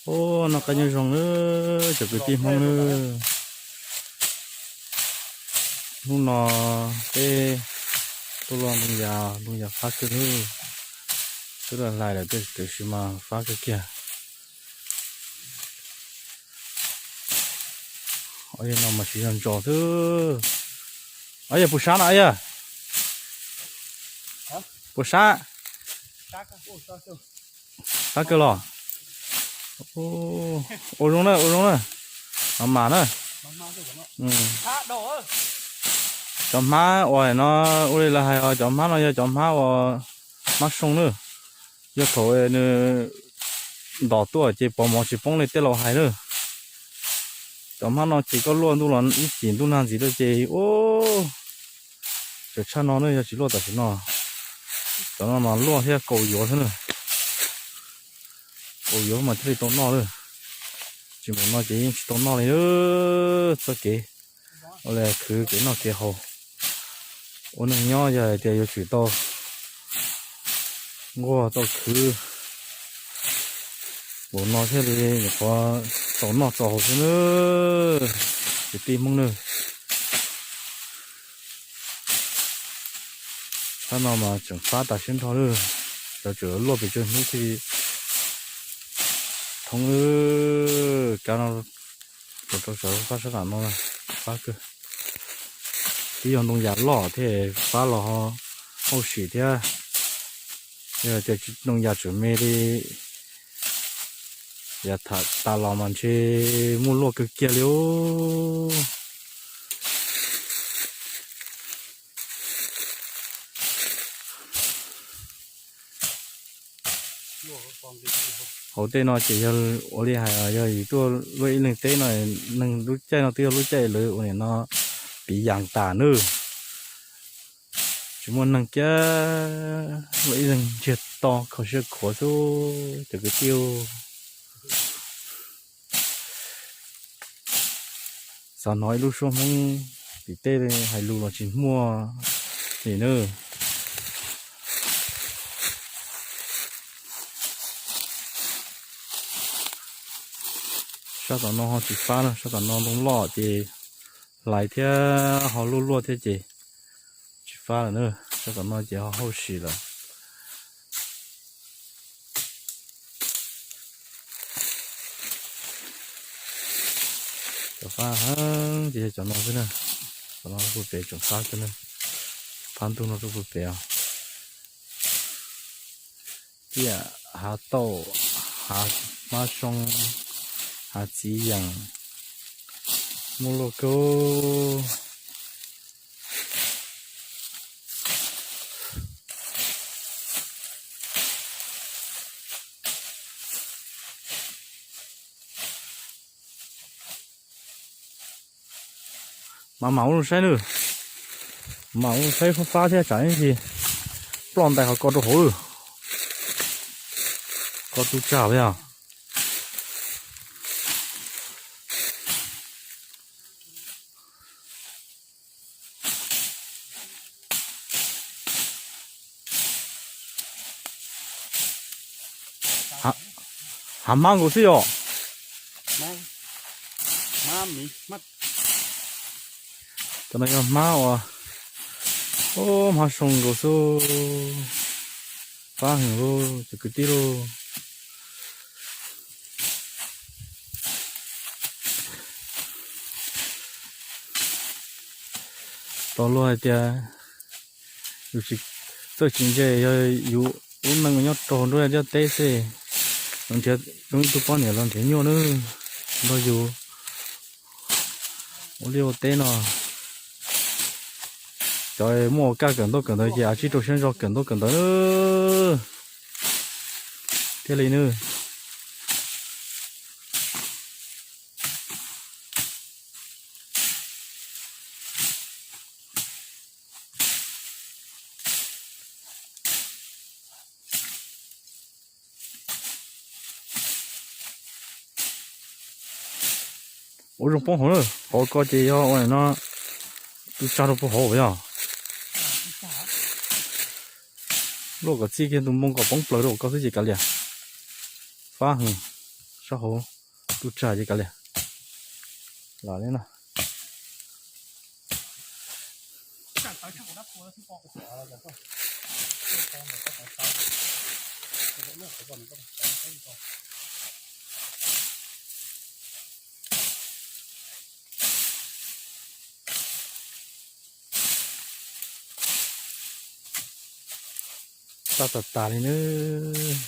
Ub, noj qab nyob zoo nawb cov kwv tij Hmoob nawb. Hnub no peb tuaj luaj ntoo yas, ntoo yas fab kawg nawb. Twb hlais lawm tiam sis mas fab kawg kiag. Ob yawg no mas tsis yog ntsos xwb. Ob yawg puas sab no ob yawg? Puas sab? Sab kawg los? Ua zoo na, ua zoo na. Mam mam na. Cov hmab uas no, ua li lawv hais os, cov hmab no yog cov hmab uas hmab soo na. Yog thaum nws ntom tuaj ces pov mov tsis poob li tej laus hais na. Cov hmab no ces koj luaj ntuj los ib chim ntuj nag ntxiv tuaj ces ub, tseem tshaj no na, yog tsis luaj tam sim no. Cov no mas luaj thiab kaus yuav xwb na. Kaus yuav mas thiaj li tau noj lawm. Tsis npaum no ces yeej tsis tau noj li. Txoj kev ua li khwv kev noj kev haus, ua neeg nyob yog hais tias yuav tsum tau nquag tau khwv npaum no thiaj li nyuam qhuav txaus noj txaus haus xwb nawb, kwv tij Hmoob nawb. Sab no mas tseem fab tas siab nrho lawm, cov tseem luaj pes tsawg hnub thiaj thoob. Kab no rau sawv fab sab tam no, fab kawg. Twb yog ntoo yas loj thiaj fab los ho hauj sim thiab. Yog tias ntoo yas tseem me li yav tas los mas ntshe muaj luaj kawg kiag li os. Hauv tej no ces yog ua li hais yog yus tuaj luaj ib leeg teb no, neeg lub caij no twb yog lub caij lawv ua nim no piv yas tas nawb. Tsis muaj neeg kiag, luaj ib leeg ntsiag to kho siab khuav xwb cov kwv tij. Xav hnov ib lub suab Hmoob tim tej hais lus los tsis muaj li nawb. Sab tom no ho tsis fab na, sab tom no ntoo loj ces hlais thiab ho luaj luaj thiab ces tsis fab lawm na. Sab tom no ces ho hauj sim lawm. Cov fab heev ces yog cov no xwb na. Cov no rau puag pem tseem fab xwb na. Fab ntuj no rau puag pem os. Tiam hav tauj, hav hmab soo, hav txiv yeem, muaj luaj kawg. Mam mam ua zoo saib nawb. Mam ua zoo saib fab fab thiab tsam ib ntsis ploj ntais qhov ko rau hauv lawm. Ko tu tsag lawm yog. Hav hmab nkaus xwb yom. Cov no yog hmab uas, hmab soo nkaus xwb. Fab heev lauj cov kwv tij lauj. Tos luag hais tias yus txawj tsis ntse, yog yus lub neej nyob rau nruab liaj teb xwb, los nrhiav zoo ib tug poj niam los nrhiav nyuaj nawb. Nrog yus ua liaj ua teb no, cov muaj ua kaj kawm ntaub kawm ntawv ces a tsib rau siab ntso kawm ntaub kawm ntawv nawb. Thiaj li nawb. Ua zoo poob hauv na, qhov ko ces yog ua no, tus tsag rau puag hauv yog. Luaj kom txij kiag tus npoo kom poob plaws rau ko xwb ces kav liam. Fab heev. Sab hauv tub tsag ces kav liam los li no. Tab tom tas li nawb.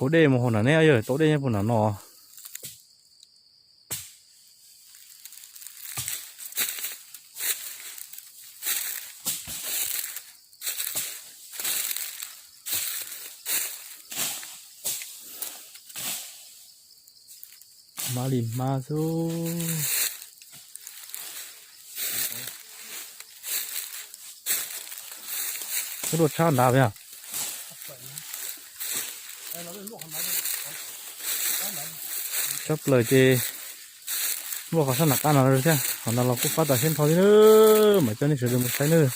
Hauv dej mus hauv nram ne, yog tau dej nyob puag nram no. Hmab li hmab xwb. Ub, luaj tshab nrad yog. Tshaj plaws ces luaj qhov sab nram qab no thiab, qhov no los kuj fab tas siab nrho thiab nawb, mam coj nej sawv daws mus saib nawb.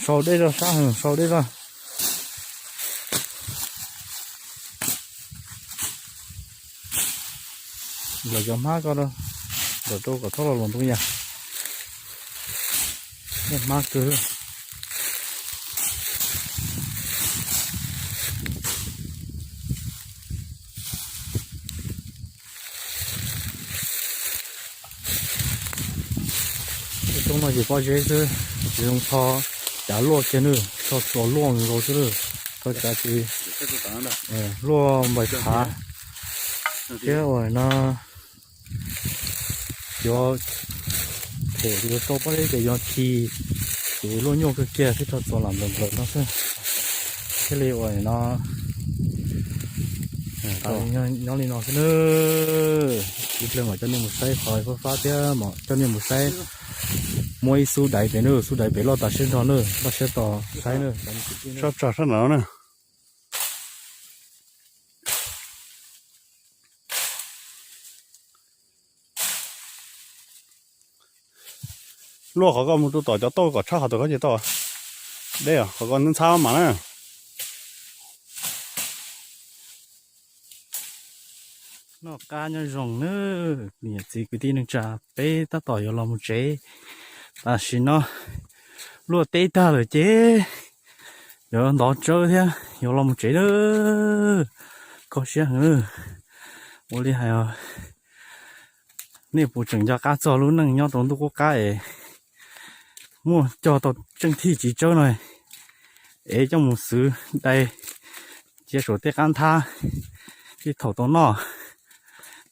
Sau dej zog, sab heev, sau dej zog. Los cov hmab ko, los rau kom txhob los luas ntoo yam. Muaj hmab kawg. Cov no ces pob zeb xwb, tsis zoo tho cav luaj kiag nawb, tho txuas luaj nkaus xwb nawb. Tho cav ces luaj npaim thav thiab ua no. Yuav phem yuav tau pob zeb ces yog khi ces luaj nyuaj kawg kiag thiab, tho txuas lam nplaws nplaws no xwb. Thiaj li ua no, nyob li no xwb nawb. Ib pliag mam coj nej mus saib qhov fab fab thiab mam coj nej mus saib. Muaj ib xub daiv pem nawb, xub daiv pem loj tas siab nrho nawb, loj siab tos saib nawb. Sab tsag sab nram no na. Luaj qhov ko mus rau tom cov tauj kom tshab qhov tau ko ces tau. Deb qhov ko ntxhab mas na. Noj qab nyob zoo nawb niam txiv kwv tij neej tsa, peb tab tom yuav los mus tsev. Tam sim no luaj teb tag lawm ces yuav ntov tsawb thiab yuav los mus tsev lawm. Kho siab heev. Ua li hais, nej puas tseem nco qab txog lub neej nyob rau ntuj qub qab es muaj cog tau tseej thij txiv tsawb no es coj mus xwv dai cia saum tej qab nthab, tej thaum tau noj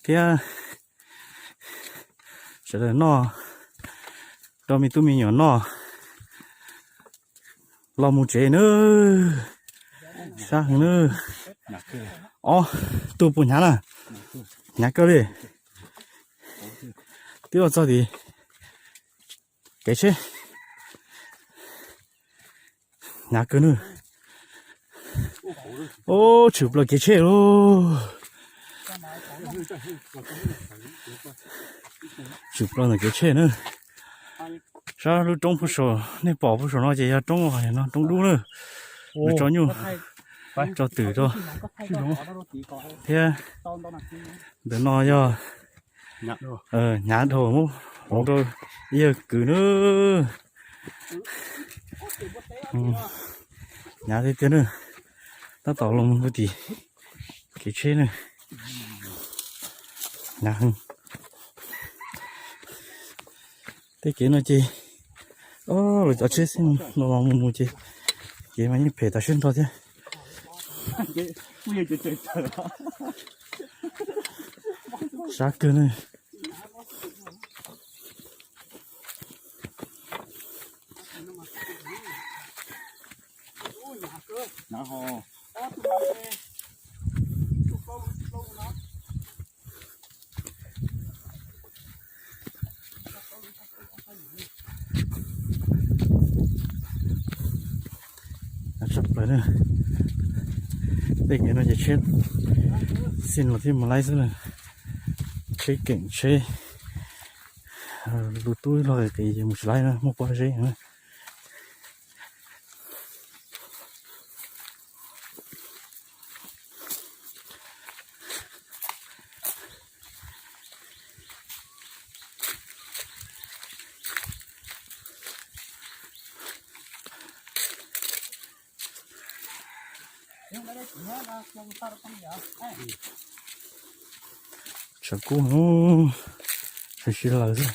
thiab sawv daws noj rau me tub me nyuam noj. Los mus tsev nawb. Sab heev nawb. Ob tug puas hnyav na? Hnyav kawg li. Twb los txog tim kev tsheb. Hnyav kawg nawb. Ub, tshwm plaws kev tsheb lauj. Tshwm plaws ntawm kev tsheb na. Sab lub roob puag saum, nej pom puag saum no ces yog roob, no roob dub na. Lawv tso nyuj, tso twm rau thiab. Ntawm no yog hnyav dhau, hloov rau ib yawg kwv na. Hnyav tiag tiag na. Tab tom los mus rau tim kev tsheb na. Hnyav heev. Tej kev no ces, o, lawv cov tsheb xeeb no los mus mus ces kev mas yeej phem tas siab nrho thiab. Sab kawg na. Tej kev no ces tsheb xij los thiaj mus laib xwb na. Tsheb keem tsheb, lus tub log qis ces mus tsis laib na, muaj pob zeb na. Tshav kub, tshav si lawm xwb.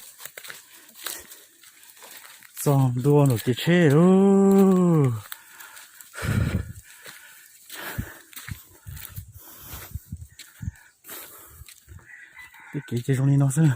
Txog ntua nram kev tsheb lawm. Tej kev ces zoo li no xwb.